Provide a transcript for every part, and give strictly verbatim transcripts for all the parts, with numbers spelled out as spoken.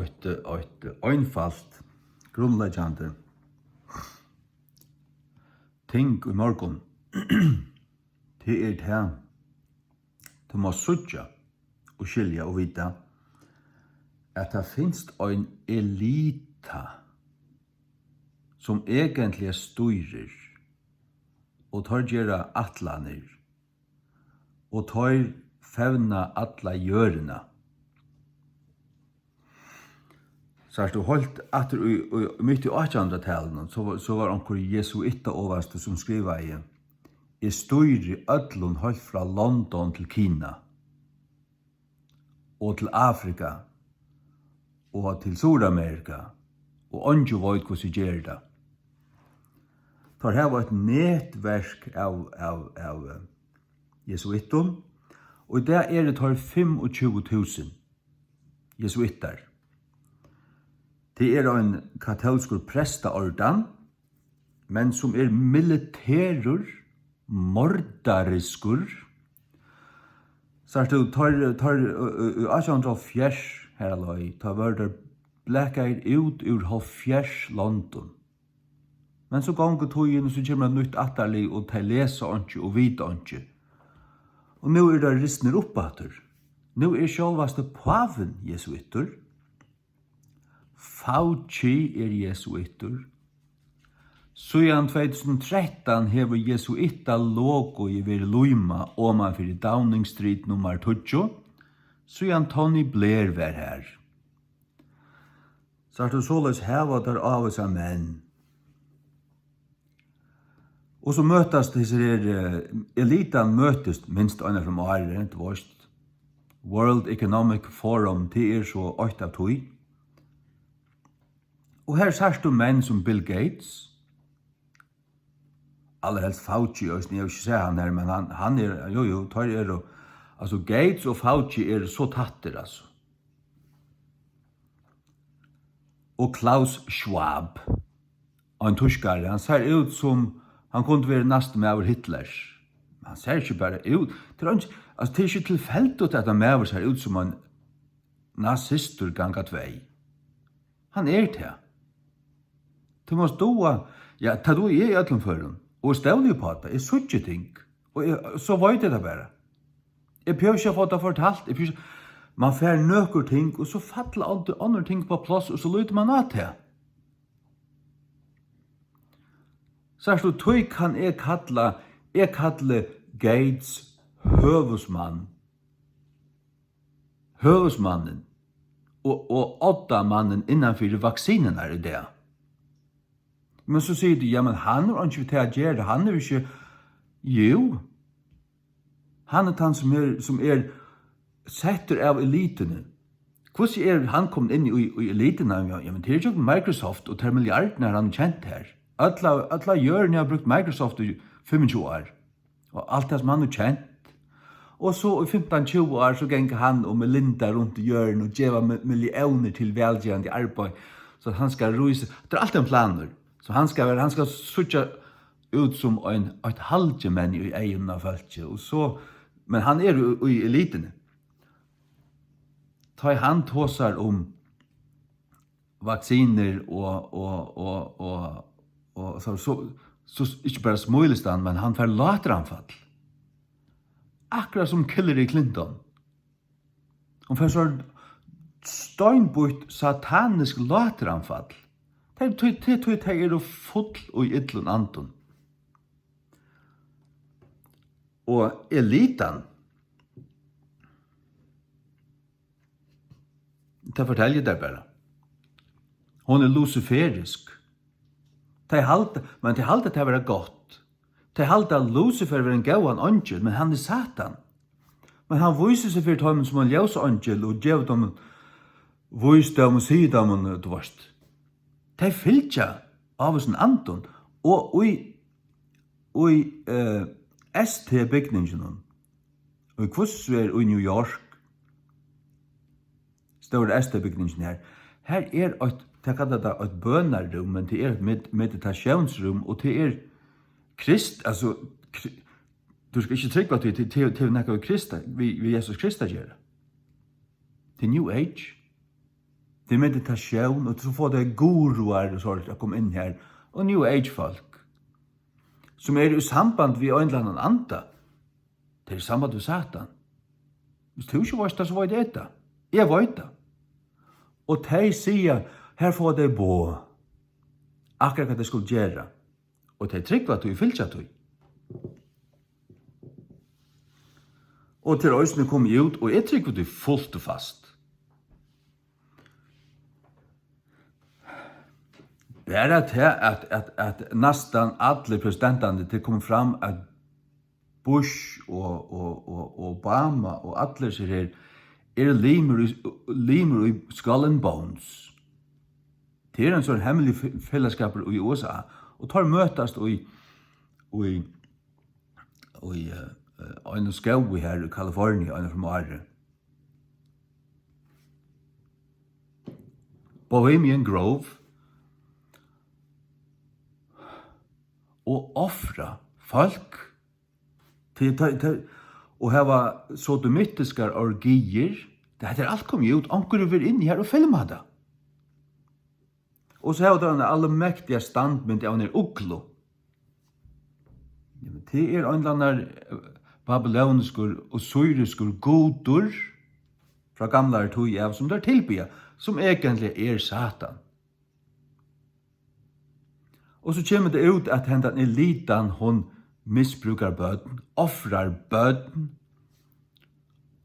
eitt, eitt einfalt, grundleggjandi ting í morgun. Tað er tað, tú mást síggja og skilja og vita, at tað finst ein elita, sum eigentliga stýrir, og teir gera ætlanir, og teir fevna alla jørðina. Sært tú, heilt aftur í, í, mitt í átjanhundraðtalinum, so, var- so var onkur jesuitta ovasti, sum skrivaði: "Eg stýri øllum, heilt frá London til Kina, og til Afrika, og til Suðuramerika, og eingin veit, hvussu eg geri tað." Teir hava eitt netverk av, av, av, eh, jesuittum, og í dag eru teir fimmogtjúgu túsund jesuittar. Tað er ein katólskur prestaordan, men sum er militerur, mordariskur. Sært tú, teir, teir, í, í, í átjan hundrað og hálvfjerðs, har á leið, tá vóru teir blakaðir út úr hálvfjerðs londum. Men so gongur tíðin, og so kemur eitt nýtt ættarlið, og tey lesa einki og vita einki. Og nú eru teir risnir upp aftur. Nú er sjálvasti pávin jesuittur. Fauci er jesuittur. Síðan tvey túsund og trettan hevur jesuittalogoið verið límað oman fyri Downing Street nummar tíggju, síðan Tony Blair var har. Sært tú, soleiðis hava teir ávísar menn. Og so møtast hesir her, eh, elitan møtist minst eina ferð um árið, tú veist. World Economic Forum, tað er so eitt av tí. Og her sært tú menn sum Bill Gates, allarhelst Fauci eisini, eg havi ikki sæð hann her, men hann, hann er, jú, jú, teir eru, altso, Gates og Fauci eru so tættir, altso. Og Klaus Schwab, ein týskari, hann sær út sum, hann kundi verið næsti maður Hitlers. Men hann sær ikki bara út, tað er eingin, altso, tað er ikki tilfeldigt, at ein maður sær út sum ein nazistur ganga tvey. Hann er tað. Tú mást duga, ja, tað dugi eg í øllum førum. Og eg stóli upp á tað, eg síggi ting. Og eg, so veit eg tað bara. Eg behøvi ikki at fáa tað fortalt, eg behøvi ikki, man fær nøkur ting, og so falla onnur, onnur ting upp á pláss, og so lítur man á tað. Sært tú, tí kann eg kalla, eg kalli Gates høvuðsmann. Høvuðsmannin og, og oddamannin innan fyri vaksinurnar í dag. Men so sigur tú, ja, men hann hevur einki við tað at gera, hann er ikki, jú, hann er tann, sum er, sum er settur av elituni. Hvussu er hann komin inn í, í elituna? Ja, ja, men tað er gjøgnum Microsoft og tær milliardirnar, hann er kent har. Alla, alla jørðin hevur brúkt Microsoft í fimmogtjúgu ár. Og alt tað, sum hann hevur kent. Og so í fimtan, tjúgu ár, so ganga hann og Melinda runt í jørðini og geva mi-, milliónir til vælgerandi arbeiði, so at hann skal rísa. Tað er alt ein planur. So hann skal vera, hann skal síggja út sum ein, eitt halgimenni í eygunum á fólki. Og so, men hann er í, í elituni. Tá ið hann tosar um vaksinur og, og, og, og, og so, so, so ikki bara smílist hann, men hann fær látaranfall. Akkurát sum Hillary Clinton. Hon fær so steinbýtt satanisk látaranfall. Tey, tey, tey, tey, tey eru full í illum andum. Og elitan, tað fortelji eg tær bara. Hon er lusiferisk. Tey halda, men tey halda tað vera gott. Tey halda, at Lucifer vera ein góðan eingil, men hann er Satan. Men hann vísir seg fyri teimum sum ein ljóseingil og gevur teimum vísdóm og sigur teimum, tú veist. Tey fylgja ávísum andum og í, í, eh, S T-bygninginum, í hvussu er í New York, stóra S T-bygningin her. Her er eitt, tað kalla tað eitt bønarrúm, men tað er eitt med-, meditatiónsrúm, og tað er krist-, altso, kri-, tú skal ikki trúgva tí, tað, tað, tað hevur nakað við Krist, við, við Jesus Krist at gera. Tað er New Age. við meditatión, og so fáa tey guruar og soleiðis at koma inn her, og New Age fólk, sum eru í samband við ein ella annan anda. Tey eru í samband við Satan. Viss tú ikki veitst tað, so veit eg tað. Eg veit tað. Og tey siga, her fáa tey boð. Akkurát hvat tey skulu gera. Og tey trúgva tí og fylgja tí. Og tað er eisini komið út, og eg trúgvi tí fult og fast. Bara tað, at, at, at næstan allir præsidentarnir, tað kom fram, at Bush og, og, og, og Obama og allir hesir her eru limir í, limir í Skull and Bones. Tað er ein sovorðin hemmiligur fe-, felagsskapur í U S A, og teir møtast í, í, í, eh, eh, einum skógi her í Kalifornia eina ferð um árið. Bohemian Grove, og ofra fólk til, til, til, og hava sodomittiskar orgier. Hetta er alt komið út. Onkur hevur verið inni her og filmað tað. Og so hava teir eina almektiga standmynd av einari uglu. Jamen, tað er ein ella annar, eh, babylonskur og syriskur gudur frá gamlari tíð av, sum teir tilbiðja, sum eigentliga er Satan. Og so kemur tað út, at hendan elitan, hon misbrúkar børn, ofrar børn.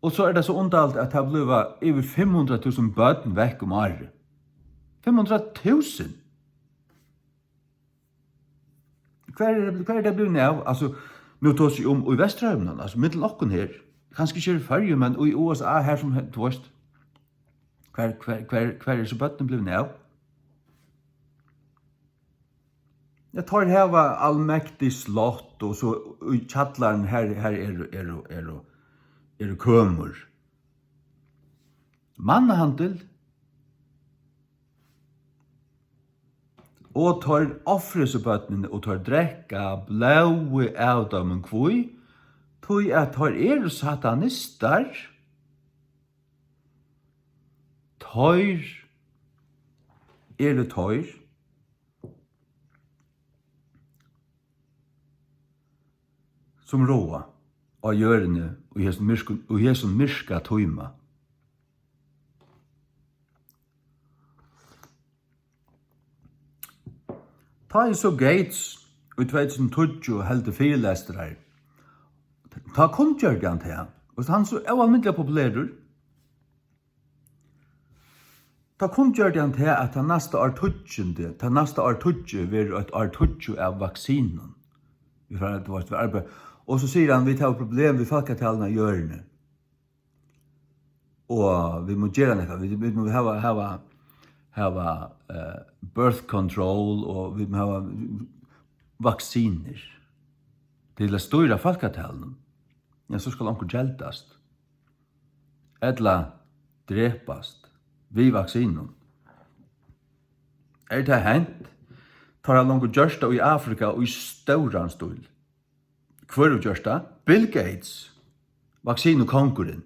Og so er tað so undarligt, at tað blíva yvir fimm hundrað túsund børn vekk um árið. Fimm hundrað túsund! Hvar er, hvar er tað blivið av? Altso, nú tosi eg um í Vesturheiminum, altso, millum okkum her. Kanska ikki her í Føroyum, men í U S A her sum, tú veitst, hvar, hvar, hvar, hvar eru so børnini blivin av? Ja, teir hava almektig slott, og so í kjallaranum her, her eru, eru, eru, eru kømur. Mannahandil. Og teir ofra hesi børnini, og teir drekka blóðið av teimum. Hví? Tí at teir eru satanistar. Teir eru teir, sum ráða á jørðini í hesum myrkum, í hesum myrka tíma. Tá ið so Gates í tvey túsund og tíggju heldur fyrilestrar, tá kunngjørdi hann tað, og hann so óalmindiliga populerur, tá kunngjørdi hann tað, at tað næsta ártíðindi, tað næsta ártíðindi verður eitt ártíðindi av vaksinum. Vit fara, tú veitst, vit arbeiða. Og so sigur hann, vit hava problem við fólkataluna á jørðini. Og vit mugu gera nakað. Vit, vit mugu hava, hava, hava, eh, birth control, og vit mugu hava vaksinir til at stýra fólkatalunum. Ja, so skal onkur geldast. Ella drepast við vaksinum. Er tað hent? Teir hava longu gjørt tað í Afrika í stóran stíl. Hvør hevur gjørt tað? Bill Gates, vaksinukongurin.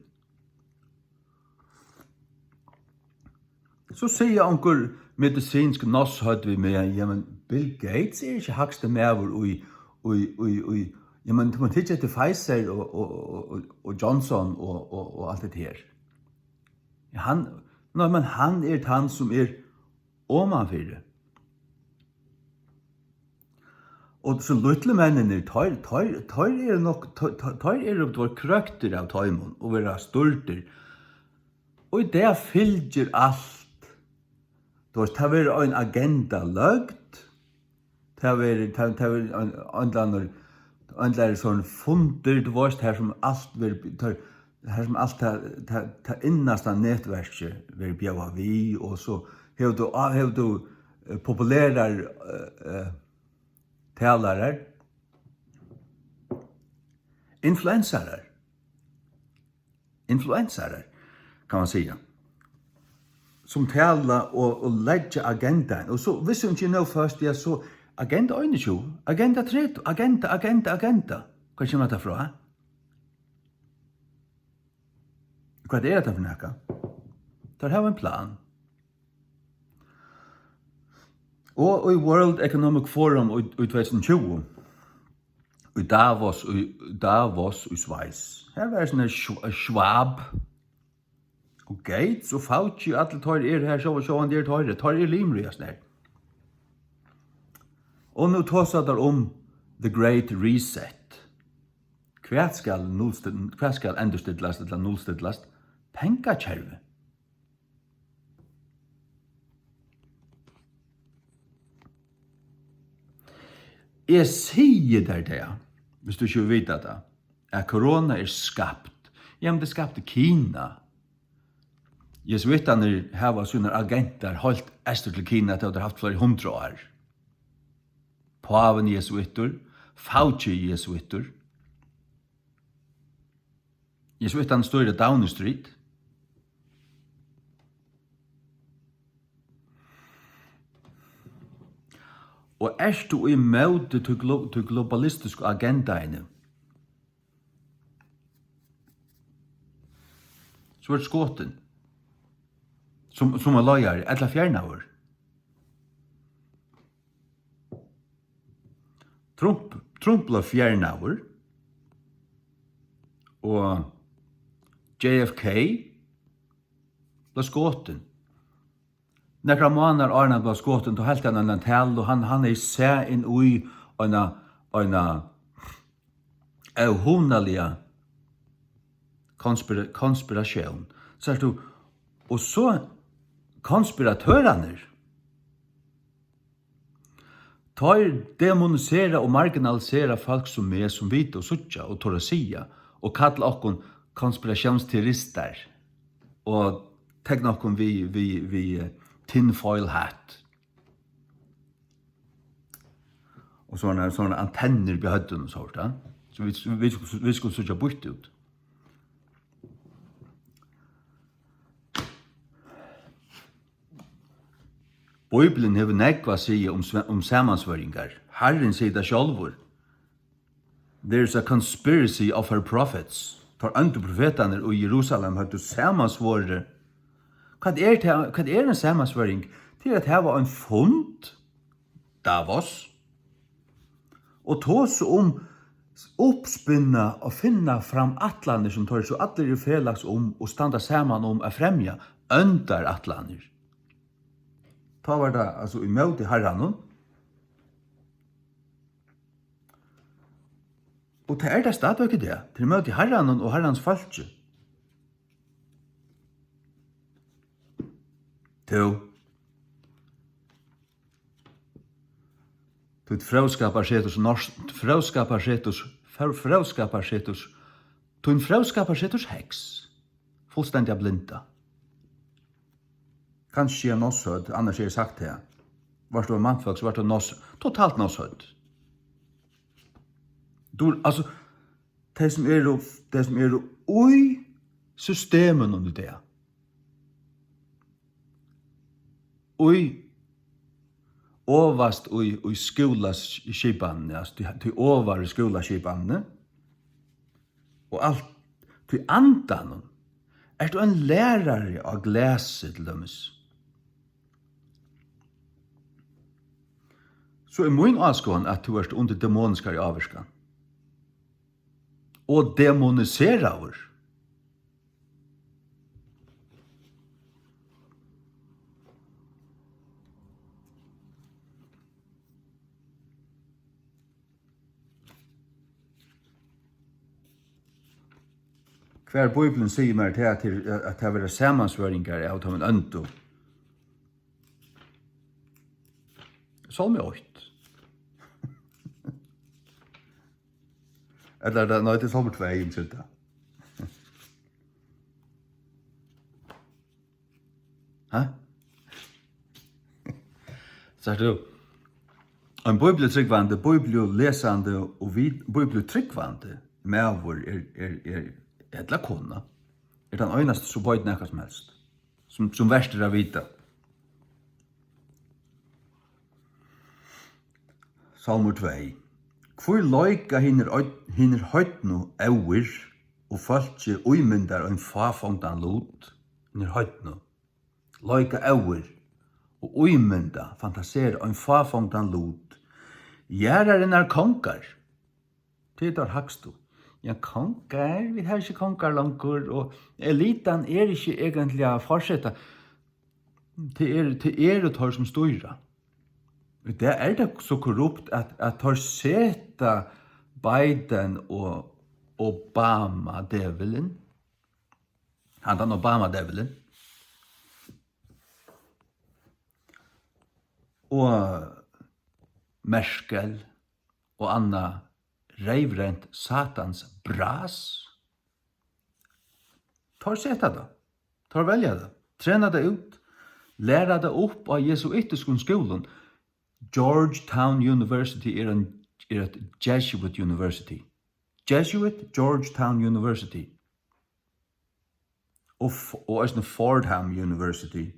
So siga onkur medisinsk nosshøvd við meg, jamen, Bill Gates er ikki hægsti maður í, í, í, í, jamen, tú mást hyggja eftir Pfizer og, og, og, og, og Johnson og, og, og alt hetta her. Hann, nei, men hann er tann, sum er omanfyri. Og so lítlu menninir, teir, teir, teir eru nokk, teir, teir, teir eru, teir krøktir av teimum og verða stýrdir. Og í dag fylgir alt. Tú veitst, tað verður ein agenda løgd. Tað verður, tað, tað verður ein, ein ella annar, ein ella annar sovorðin fundur, tú veitst, har sum alt verður, tað, har sum alt tað, tað, tað innasta netverkið verður bjóðað við, og so hevur tú, á, hevur tú, eh, populerar, eh, eh, talarar, influensarar. Influensarar, kann man siga, sum tala og, og leggja agendan. Og so, viss hon ikki er nóg føst, ja, so Agenda einogtjúgu, Agenda tretivu, Agenda, Agenda, Agenda. Hvar kemur hetta frá? Hvat er hetta fyri nakað? Teir hava ein plan. Og í World Economic Forum í, í tvey túsund og tjúgu, í Davos, í Davos í Sveis, har var sånn en Schw-, Schwab. Og Gates og Fauci, allir teir eru har, sjálvandi eru teir, teir eru limir í hasum her. Og nú tosa teir um The Great Reset. Hvat skal nullstill-, hvat skal endurstillast ella nullstillast? Pengakervið. Eg sigi tær tað, viss tú ikki vil vita tað, at korona er skapt. Jamen, tað er skapt í Kina. Jesuittarnir hava sínar agentar heilt eystur til Kina, tað hava teir havt fleiri hundrað ár. Pávin er jesuittur, Fauci er jesuittur. Jesuittarnir stýra Downing Street. Og ert tú ímóti tí glo-, tí globalistisku agendaini, so ert skotin sum, sum ein leiðari, ella fjernaður. Trump, Trump bleiv fjernaður, og J F K bleiv skotin. Nakrar mánaðar áðrenn hann bleiv skotin, tá helt hann eina talu, og hann, hann hevði sæð inn í eina, eina óhugnaliga konspira-, konspiratión. Sært tú, og so konspiratørarnir, teir demonisera og marginalisera fólk sum meg, sum vita og síggja og tora siga, og kalla okkum konspiratiónsteoristar og tekna okkum við, við, við, eh, tinfoil hat. Og sovorðnar, sovorðnar antennur við høvdinum og sovorðið, ja. So vit, vit, vit skuldu síggja býtt út. Bíblian hevur nógv at siga um, um samansvørjingar. Harrin sigur tað sjálvur. There is a conspiracy of her prophets. Teir óndu profetarnir í Jerusalem høvdu samansvorið. Hvat er tað, hvat er ein samansvørjing? Tað er at hava ein fund, Davos, og tosa um, uppspinna og finna fram ætlanir sum teir so allir eru felags um og standa saman um at fremja, óndar ætlanir. Tá var tað altso ímóti Harranum. Og tað er tað stadigvæk í dag. Tað er ímóti Harranum og Harrans fólki. Tú. Títt fróðskaparseturs nors-, fróðskaparseturs, fró-, fróðskaparseturs, tín fróðskaparseturs heks. Fullstendiga blinda. Kanska er násshødd, annars hevði eg sagt tað. Vart tú ein mannfólk, so vart tú náss-, totalt násshødd. Tú, altso, tey sum eru, tey sum eru í systeminum í dag. Í, ovast í, í skúlaskipanini, altso, tí, tí ovaru skúlaskipanini, og alt, tí andanum. Ert tú ein lærari á glasi, til dømis? So er mín áskoðan, at tú ert undir demoniskari ávirkan. Og demoniseraður. Hvar Bíblian sigur mær tað, at, at tað verða samansvørjingar av teimum óndu. Sálmi eitt. Ella er tað, nei, tað er Sálmur tvey, umskylda. Ha? Sært tú? Ein bíbliutrúgvandi, bíbliulesandi og vit-, bíbliutrúgvandi maður er, er, er, ella kona, er tann einasti, sum veit nakað sum helst, sum, sum vert er at vita. Sálmur tvey. Hví leika hinir oy-, hinir heidnu óðir, og fólkið ímyndar ein fáfongdan lut? Hinir heidnu leika óðir, og ímynda, fantasera ein fáfongdan lut. Jarðarinnar kongar, tað er teir hægstu. Ja, kongar, vit hava ikki kongar longur, og elitan er ikki eigentliga forseta. Tað er, tað eru teir, sum stýra. Í dag er tað so korrupt, at, at teir seta Biden og Obama djevulin. Handan Obama djevulin. Og Merkel og annað reyvrent satans bras. Teir seta tað. Teir velja tað. Trena tað út. Læra tað upp á jesuitiskum skúlum. Georgetown University er ein, er eitt Jesuit University. Jesuit Georgetown University. Og, f- og eisini Fordham University.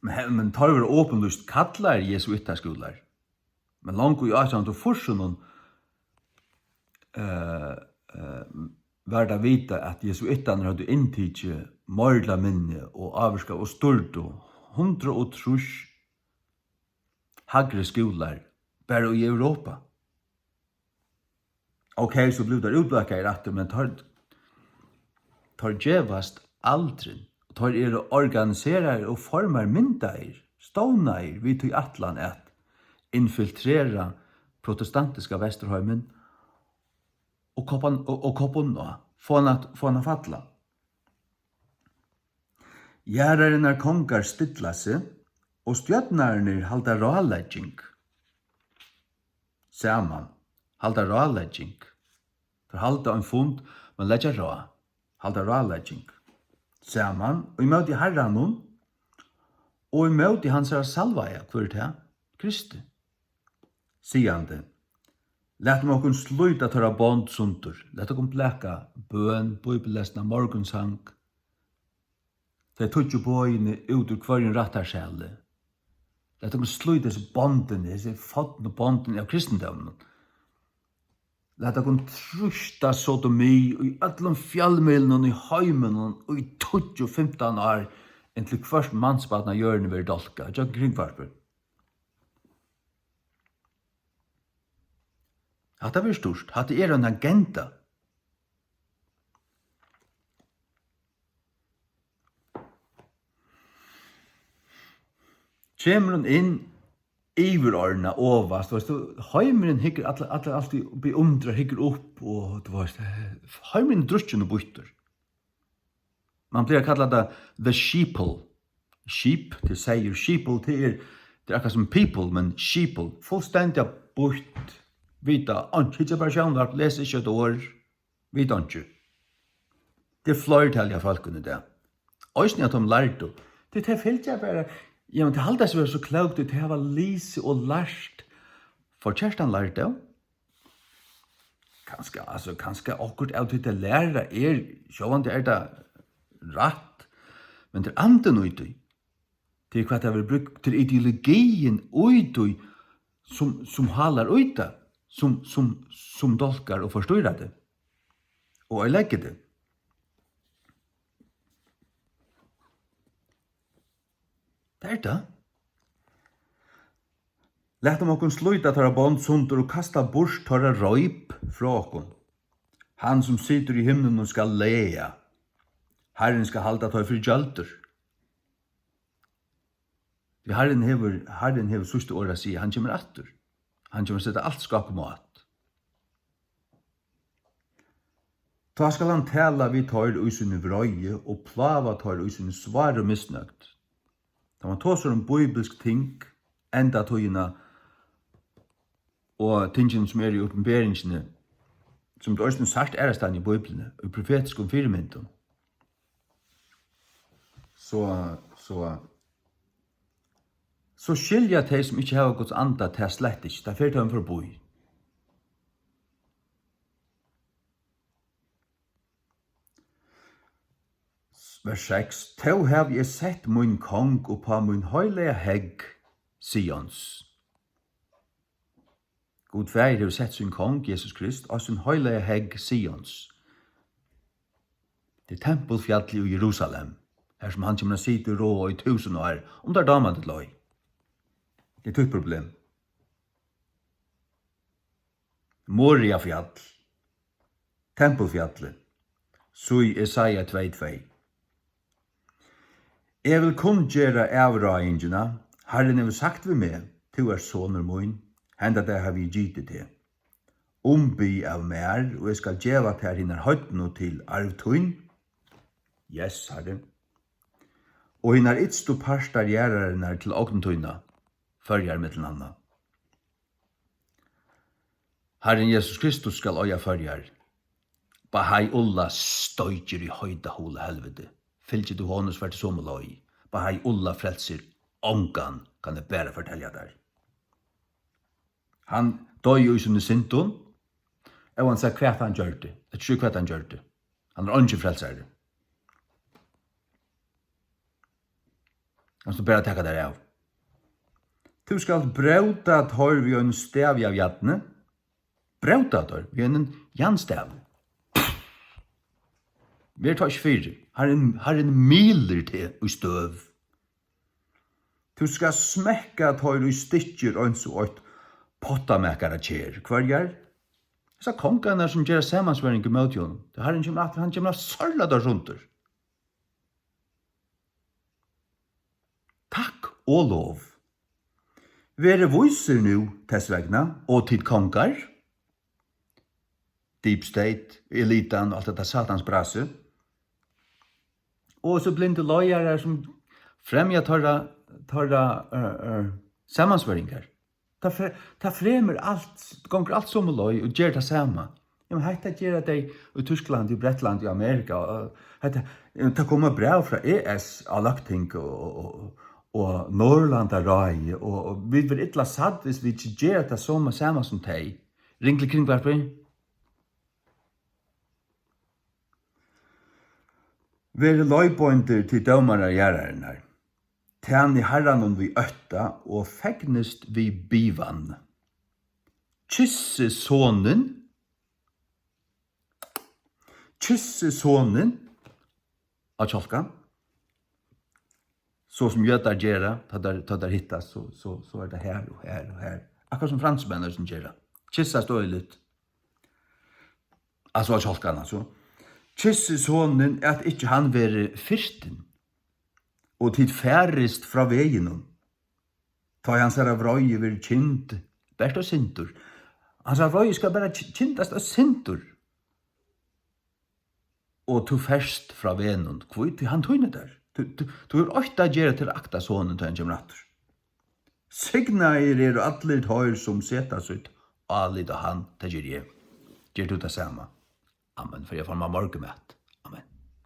Men, he- men teir verða opinlýst kallaðir jesuittaskúlar. Men longu í átjan hundrað og fýrsunum, eh, eh, var tað vitað, at jesuittarnir høvdu inntikið meir ella minni og ávirkað og stýrdu hundrað og trýss hægri skúlar bara í Europa. Ok, so blivu teir útblokaðir aftur, men teir, teir gevast aldrin. Teir eru organiseraðir og formarmyndaðir, stovnaðir við tí ætlan at infiltrera protestantiska Vesturheimin og koppa hann, og, og koppa hann á, fáa hann at, fáa hann at falla. Jarðarinnar kongar stilla seg, og stjørnarnir halda ráðlegging saman, halda ráðlegging. Teir halda ein fund, men leggja ráð, halda ráðlegging saman ímóti Harranum og ímóti hansara salvaða, hvør er tað? Kristi. Sigandi: Latum okkum slíta teirra bond sundur, lat okkum blaka bøn, bíbellesna, morgunsang, tey tíggju boðini út úr hvørjum rættarsali. Lat okkum slíta hesi bondini, hesi fornu bondini av kristindóminum. Lat okkum trýsta sodomi í øllum fjølmiðlunum í heiminum í tíggju, fimtan ár, inntil hvørt mansbarn á jørðini verður dálkað. Gjøgnum kringvarpið. Hatta verður stýrt. Hatta er ein agenda. Kemur hon inn yvirordnað ovast, veitst tú, heimurin hyggur, allir, allir altíð beundrar, hyggur upp, og, tú veitst, heimurin er drukkin og býttur. Man plagar at kalla tað the sheeple. Sheep, tað er seyður, sheeple, tað er, tað er akkurát sum people, men sheeple, fullstendiga býtt, vita einki, hyggja bara sjónvarp, lesa ikki eitt orð, vita einki. Tað er fleirtalið av fólkum í dag. Eisini av teimum lærdu. Tí tey fylgja bara, ja, men tey halda seg vera so klók, tí tey hava lisið og lært forkertan lærdóm. Kanska, altso, kanska okkurt av tí tey læra er, sjálvandi er tað rætt, men tað er andin í tí. Tað er hvat tað verður brúkt til, ideologiin í tí, sum, sum hálar í tað, sum, sum, sum dálkar og forstýrar tað og oyðileggur tað. Tað er tað. Latum okkum slíta teirra bond sundur og kasta burt teirra reip frá okkum. Hann, sum situr í himlunum, skal laga. Harrin skal halda teir fyri gjøldur. Tí Harrin hevur, Harrin hevur síðsta orð at siga. Hann kemur aftur. Hann kemur at seta alt skák um átt. Tá skal hann tala við teir í síni vreiði og plága teir í síni sváru misnøgd. Tá man tosar um bíbilsk ting, endatíðina og tingini, sum eru í Opinberingini, sum tú eisini sært aðrastaðni í Bíbliuni, í profetiskum fyrimyndum, so, so, so skilja tey, sum ikki hava Guds anda, tað slett ikki. Tað fer teimum forbí. Vers seks: Tó havi eg sett mín kong uppá mín heilaga hegg, Sions. Gud Faðir hevur sett sín kong, Jesus Krist, á sín heilaga hegg, Sions. Tempulfjallið í Jerusalem, har sum hann kemur at sita og ráða í túsund ár, um tær dámar tað ella ei. Tað er títt problem. Moriafjall, Tempulfjallið, síð Jesaja tvey tvey. Eg vil kunngera avráðingina, Harrin hevur sagt við meg: Tú ert sonur mín, henda dag havi eg gitið teg. Umbið av mær, og eg skal geva tær hinar heidnu til arv tín. Yes, Harri. Og hinar ytstu partar jarðarinnar til ogn tína, Føroyar millum annað. Harrin Jesus Kristus skal eiga Føroyar. Bahá'u'lláh stoykir í heita hula helviti. Fylgir tú honum, so fert tú somu leið. Bahá'u'lláh frelsir ongan, kann eg bara fortelja tær. Hann doyði í sínum syndum, óansæð hvat hann gjørdi. Eg trúgvi, hvat hann gjørdi. Hann er eingin frelsari. Kanst tú bara taka tær av. Tú skalt bróta teir við einum stavi av jarni. Bróta teir við einum jarnstavi. Ver tá ikki fyri. Harrin, Harrin mylur teg í støv. Tú skalt smekka teir í stykkir eins og eitt pottamakaraker. Hvørjar? Hesar kongarnar, sum gera samansvering ímóti honum. Tí Harrin kemur aftur, hann kemur at sørla teir sundur. Takk og lov. Verið vísir nú tess vegna, og tit kongar, deep state, elitan og alt hetta satans brasi. Og so blindu leiðarar sum fremja teirra, teirra, øh, øh, samansveringar. Tað fre-, tað fremur alt, gongur alt somu leið og ger tað sama. Jamen, hetta gera tey í Týsklandi, í Bretlandi, í Amerika, og hetta, tað koma bræv frá E S á løgting og, og, og, og Norðurlandaráði, og, og vit verða illa sædd, hvis vit ikki gera tað sama, sama sum tey. Ring til Kringvarpið. Verið leiðbeindir til dómarar jarðarinnar. Tænið Harranum við ótta og fegnist við bivan. Kyssið sonin, kyssið sonin á kjálkan, so sum jødar gera, tá teir, tá teir hittast, so, so, so er tað her og her og her. Akkurát sum fransmenn eisini gera. Kyssast øgiligt. Altso á kjálkan, altso. Kyssið sonin, at ikki hann verði firtin, og tit farist frá veginum. Tá ið hansara vreiði verður kynd, bert eitt sindur. Hansara vreiði skal bara ky-, kyndast eitt sindur. Og tú ferst frá vegnum. Hví? Tí hann týnir tær. Tú, tú, tú hevur eitt at gera til at akta sonin, tá hann kemur aftur. Signaðir eru allir teir, sum seta sítt álit á hann. Tað geri eg. Ger tú tað sama? Amen. Fari eg at fáa mær morgunmat. Amen.